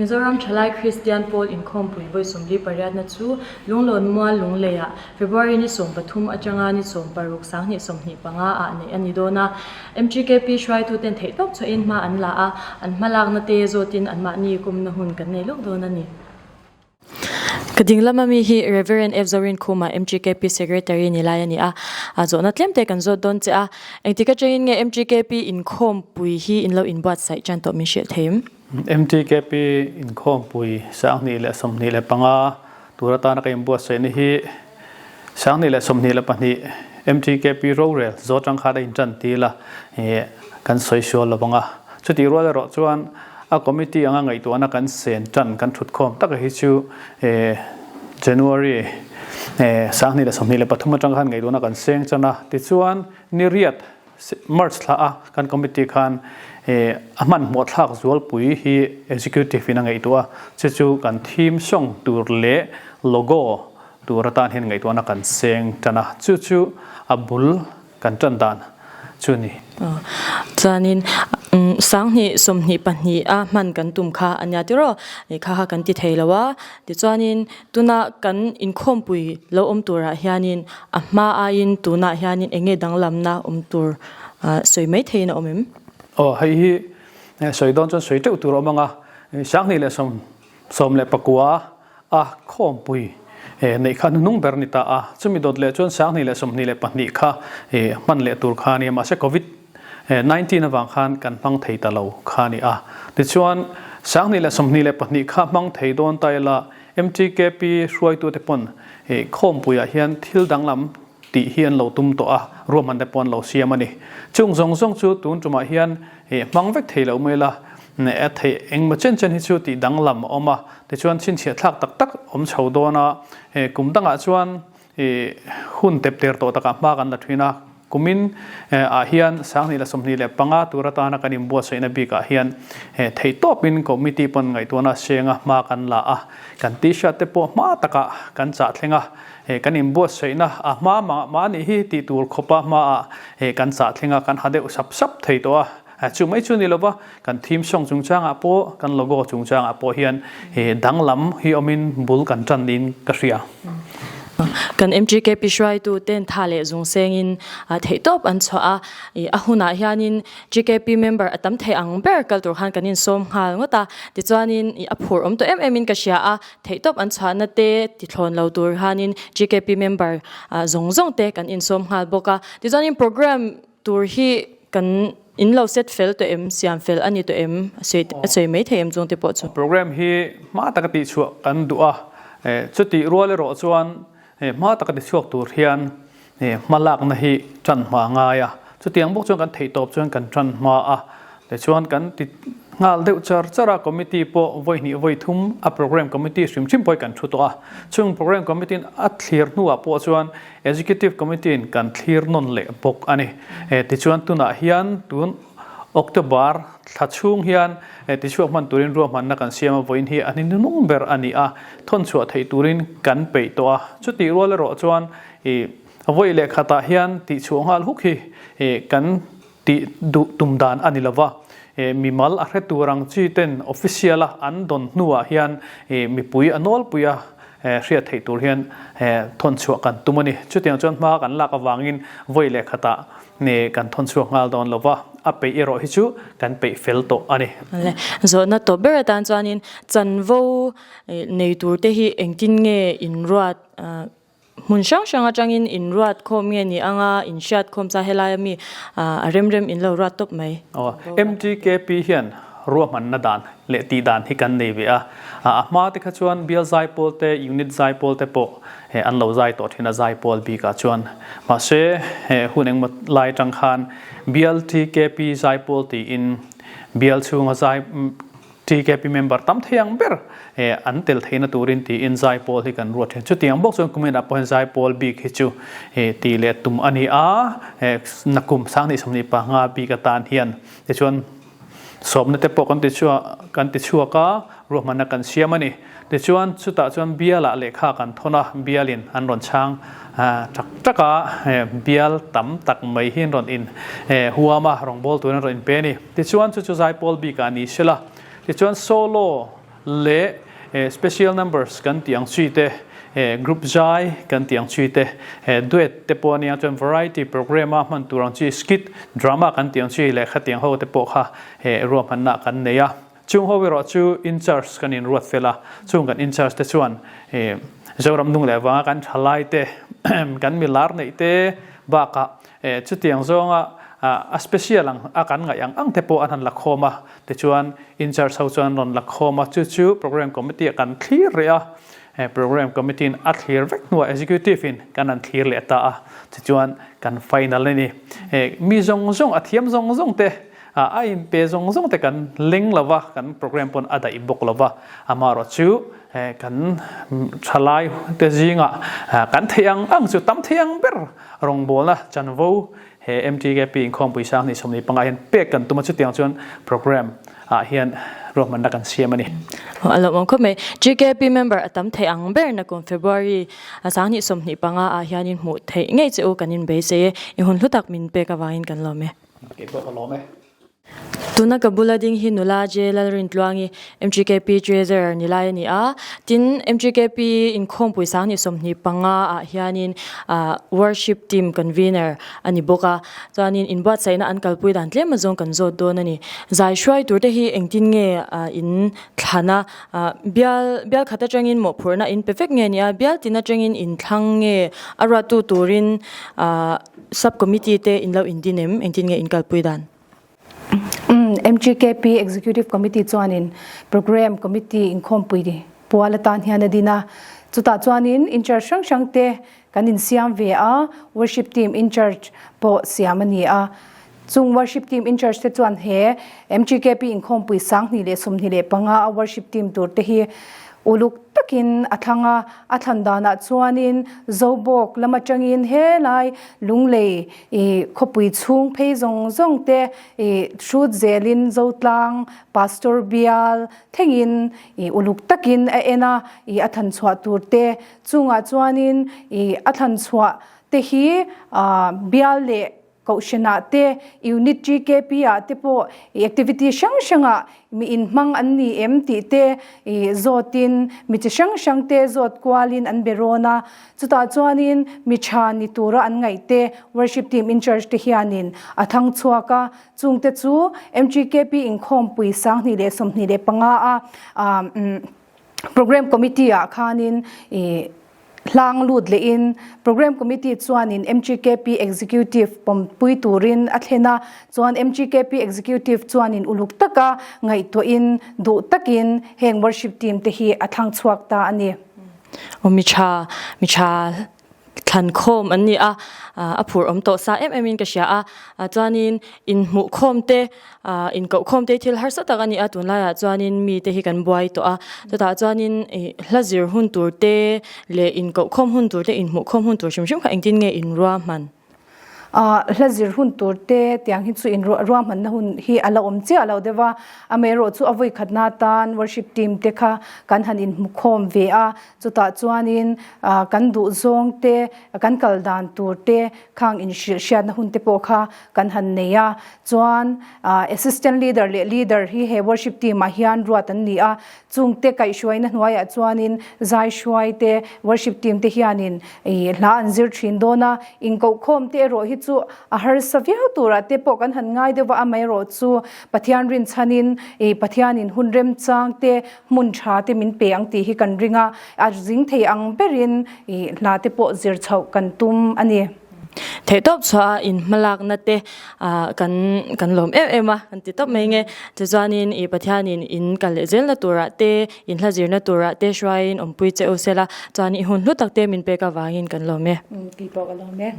Mizoram Thalai Kristian Pawl Inkhawmpui vawi 48na chu Lunglawn Mual Lungleiah February ni 13 atanga ni 16 2025 ah neih a ni dawn a. MTKP hruaituten theihtawp chhuahin hma an la a, an hmalakna te zawtin anmahni kumna hun kan nei lawk dawn a ni. Ka ding lama mi hi Reverend F Zorinkhuma MTKP Secretary ni lai a ni a, a zawhna tlem te kan zawt dawn che a. Engtik atangin nge MTKP inkhawmpui hi in lo inbuatsaih tan tawh min hrilh thei em? MTKP inkhawmpui 2025 tur atana ka inbuatsaihna hi 2022 MTKP rorel zawt ang khan a intan til a, kan sawi sual lo vang a. Chutih rual erawh chuan a committee anga ngaihtuahna kan sen tan kan thutkhawm taka hi chu January 2023 atang khan ngaihtuahna kan seng chan a. Tichuan ni riat March thla a kan committee khan a hmanhmawh thlak zualpui hi executive in a ngaihtuah a, chu chu kan theme song tur leh logo tur atan hian ngaihtuahna kan seng tan a, chu chu a bul kan tan dan chu a ni. Chuanin 2022 a hman kan tum kha a nia tiraw? Kha kha kan ti thei lo a, tichuanin Tuna kan inkhawmpui lo awm turah hianin a hma aiin tunah hianin eng nge danglamna awm tur sawi mai theiin a awm em? Aw, hei hi sawi dawn chuan sawi teuh tur a awm ang a, 2019 a khawmpui neih kha hnuhnung ber a ni ta a, chumi dawt leh chuan 2022 kha hman leh tur kha a ni a, mahse covid 19 avang khan kan hmang thei ta lo kha a ni a. Tichuan, 2022 kha hmang thei dawn ta ila, MTKP hruaitute pawn khawmpuiah hian thil danglam tih hi an lo tum tawh a, ruahman te pawh an lo siam a ni. Chung zawng zawng chu tun tumah hian hmang vek thei lo mai la, a theih engmaw chen chen hi chu tih danglam a awm a, tichuan chhinchhiah thlak tak tak awm chho dawn a, kum dangah chuan hun tep ter tawh takah hma kan la thin a, kumin ah hian 2025 tur atana kan inbuatsaihna bikah hian theihtawpin committee pawn ngaihtuahna senga hma kan la a, kan t-shirt te pawh hma takah kan chah thleng a, kan inbuatsaihna a hma mah anih hi tih tur khawpa hmaah kan chah thleng a, kan ha deuh sap sap thei tawh a. Chu mai chu ni lova, kan theme song chungchangah pawh, kan logo chungchangah pawh hian danglam hi awmin bul kan tan niin ka hria. Kan MGKP hruaitu ten tha leh zung sengin theihtawp an chhuah a, a hunah hianin GKP member a tam thei ang ber kal tur khan kan insawm nghal ngawt a, tichuanin a phur awm tawh em em in ka hria a, theihtawp an chhuahna te tithlawn lo tur hianin GKP member zawng zawng te kan insawm nghal bawk a, tichuanin program Tur hi kan in lo set fel tawh em, siam fel a ni tawh em, a sawi a sawi mai thei em chung te pawh chu. Program hi hma taka tihchhuah kan duh a, chutih rual erawh chuan hma taka tichhuak tur hian hma lakna hi tan hma a ngai a, chutiang bawk chuan kan theihtawp chuan kan tan hma a, tichuan kan ti nghal deuh char char a, committee pawh vawi hnih vawi thum a program committee hrim hrim pawh hi kan thu tawh a, chung program committee in a thlir hnuah pawh chuan Executive Committee in kan thlir nawn leh bawk a ni. Tichuan tunah hian tun October thla chhung hian tichhuak hman turin ruahmanna kan siam a, vawiin hi a hninung ber a ni a, thawn chhuah theih turin kan peih tawh a. Chutih rual erawh chuan vawi leh khatah hian tihchhuah nghal huk hi kan tih duh tum dan a ni lova, mimal a hre tur ang chi ten official a an dawn hnuah hian mipui a nawlpui a hriat theih tur hian thawn chhuah kan tum a ni. Chutiang chuan hma kan lak avangin vawi leh khatah kan thawn chhuak nghal dawn lova, a peih erawh hi chu kan peih fel tawh a ni. Zawhna tawp ber atan chuanin chanvo nei tur te hi engtin nge inruat Hmun hrang hrang atangin in ruat khawm nge ni anga in hriat khawm sa helaia mi a rem rem in lo ruat tawp mai. Aw, MTKP hian ruahmanna dan leh tih dan hi kan nei ve a. A hma te kha chuan bial zaipawl te, unit zaipawl te pawh an lo zai tawh thin a zaipawl bikah chuan. Mahse, hun engmaw lai atang khan bial TKP zaipawl tiin bial chhunga zai TKP member tam thei ang ber an tel theihna turin tiin zaipawl hi kan ruat thin. Chutiang bawk chuan kumin ah pawh hian zaipawl bik hi chu tih leh tum a ni a, nakum 2025 bik atan hian tichuan sawmna te pawh kan ti chhuak kan ti chhuak a, ruahmanna kan siam a ni. Tichuan chutah chuan bialah lehkha kan thawn a, bialin an rawn chhang tak tak a, bial tam tak mai hi an rawn in huam a, rawngbawltuin an rawn inpe a ni. Tichuan chu chu zaipawl bikah a ni sela. Tichuan solo leh special numbers kan tih ang chi te, group zai kan tih ang chi te, duet te pawh a nia chuan variety program a hman tur ang chi skit, drama kan tih ang chi leh khatiang ho te pawh kha ruahmanna kan nei a. Chung ho erawh chu in charge kan inruat fel a, chung kan in charge te chuan Zoram hnung leh vanga kan thalai te, kan milar neih te bakah chutiang zawnga a special ang a kan ngaih ang ang te pawh an han la khawm a, tichuan in charge ho chuan rawn la khawm a, chu chu program committee ah kan thlir reh a, program committee in a thlir vek hnuah executive in kan han thlir leh ta a, tichuan kan final a ni. Mi zawng zawng a thiam zawng zawng te A inpe zawng zawng te kan leng lo va, kan program pawn a daih bawk lo va. Amaherawh chu kan thalai te zingah kan theih ang ang chu tam theih ang ber rawngbawlna chanvo he MTKP inkhawmpui sang 25 hian pek kan tum a, chutiang chuan program ah hian ruahmanna kan siam a ni. A lawmawm khawp mai. GKP member a tam theih ang ber nakum February 2025 ah hianin hmuh theih ngei che u kan inbeisei e. I hun hlu tak min pek avangin kan lawm e. Kei pawh ka lawm e. Tuna ka bula ding hi nula J Lalrintluangi, MGKP Treasurer ni lai a ni a. Tin, MGKP inkhawmpui 2025 ah hianin Worship Team Convener a ni bawk a. Chuanin inbuatsaihna an kalpui dan tlem azawng kan zawt dawn a ni. Zai hruai tur te hi engtin nge in thlan a? Bial bial khat atangin mawhphurhna in pe vek nge ni a? Bial tin atangin in thlang nge a ruattu turin Sub committee te in lo indin em? Engtin nge in kalpui dan? MGKP Executive Committee chuanin Programme Committee inkhawmpui pual atan hian a din a. Chutah chuanin in-charge hrang hrang te kan insiam ve a, Worship Team in-charge pawh siam a ni a. Chung Worship Team in-charge te chuan he MGKP inkhawmpui 2025 a Worship Team tur te hi Uluk takin a thlang a, a thlan danah chuanin Zobawk lam atangin helai Lunglei i khawpui chhung phei zawng zawng te i hrut zelin Zotlang Pastor bial thlengin i uluk takin a en a, i a thlan chhuah tur te chungah chuanin i a thlan chhuah te hi bial leh Kohhranah te, Unit GKP ah te pawh i activity hrang hrangah mi inhmang an ni em tih te i zawtin mi chi hrang hrang te zawt kualin an be rawn a. Chutah chuanin mi tha ni tura an ngaih te Worship Team in Church te hianin a thang chhuak a. Chungte chu MGKP inkhawmpui 2025 a Programme Committee ah khanin i Hlang lut lehin Programme Committee chuanin MGKP Executive pawmpui turin a thlen a, chuan MGKP Executive chuanin uluk taka ngaihtuahin duh takin heng worship team te hi a thlang chhuak ta a ni. Aw mi tha, mi tha thlan khawm an ni a, a phur awm tawh sa em em in ka hria a, chuanin inhmuh khawm te Inkohkhawm te hi thil harsa tak a ni a, tunlaiah chuanin mite hi kan buai tawh a, chutah chuanin hla zir hun tur te leh inkohkhawm hun tur te, inhmuhkhawm hun tur hrim hrim kha engtin nge inruahman? Hla zir hun tur te tiang hi chu inruahmanna hun hi a la awm chiah lo deuh a, amaherawh chu a vawikhatna atan worship team te kha kan han inhmukhawm ve a, chutah chuanin kan duhzawng te, kan kal dan tur te khang inhrilh hriatna hun te pawh kha kan han nei a. Chuan Assistant Leader leh Leader hi he Worship Team ah hian ruat an ni a, chungte kaihhruaina hnuaiah chuanin zai hruai te, Worship Team te hianin hla an zir thin dawn a, inkohkhawm te erawh hi chu a harsa viau turah te pawh kan han ngai deuh va, amaherawh chu Pathian rinchhanin Pathianin hun remchang te, hmun tha te min pe ang tih hi kan ring a, a zing thei ang berin hla te pawh zir chhoh kan tum a ni. Theihtawp chhuah a in hmalakna te kan kan lawm em em a kan ti tawp mai nge. Tichuanin ih Pathianin in kal leh zelna turah te in hla zirna turah te hruaiin awmpui che u sela chuan i hun hlu tak te min pek avangin kan lawm e. Tih pawh ka lawm e.